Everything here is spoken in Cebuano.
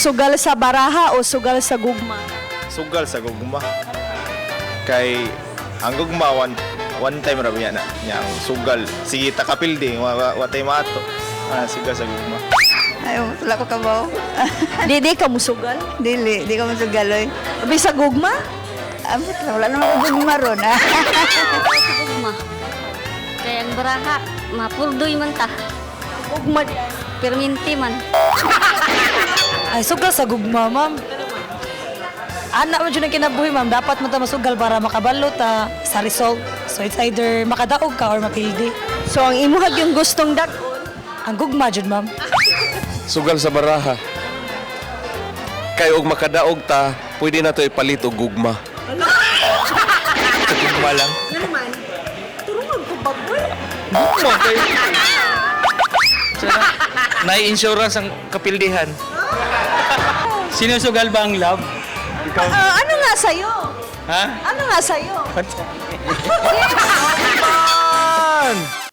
Sugal sa baraha o sugal sa gugma? Sugal sa gugma. Kay ang gugma one time ra biya na nya ang sugal. Sige ta kapildi wa tay maato. Ah, sugal sa gugma. Ay, wala ko kabaw. Di ka musugal? Dili, di ko masugaloy. Bisag gugma? Ambot lang, wala naman ko gugma ron, ah. Gugma. Kaya ang baraha, mapurdoy man ta. Gugma di. Perminti man. Ay, sugal sa gugma, ma'am. Ana man jud ang kinabuhi, ma'am. Dapat mo ta masugal para makabalo ta sa result. So it's either makadaog ka or mapildi. So ang imuhag yung gustong dag-on, Ang gugma jud, ma'am. Sugal sa baraha. Kay og makadaog ta, pwede na to ipalit og gugma. Sa gugma lang. Ano man? Turungan ko ba, boy? Gugma kay Sana, nai-insurance ang kapildihan. Sinusugal ba ang love? Ah, ano nga sa'yo? Ha? Ano nga sa'yo? Man!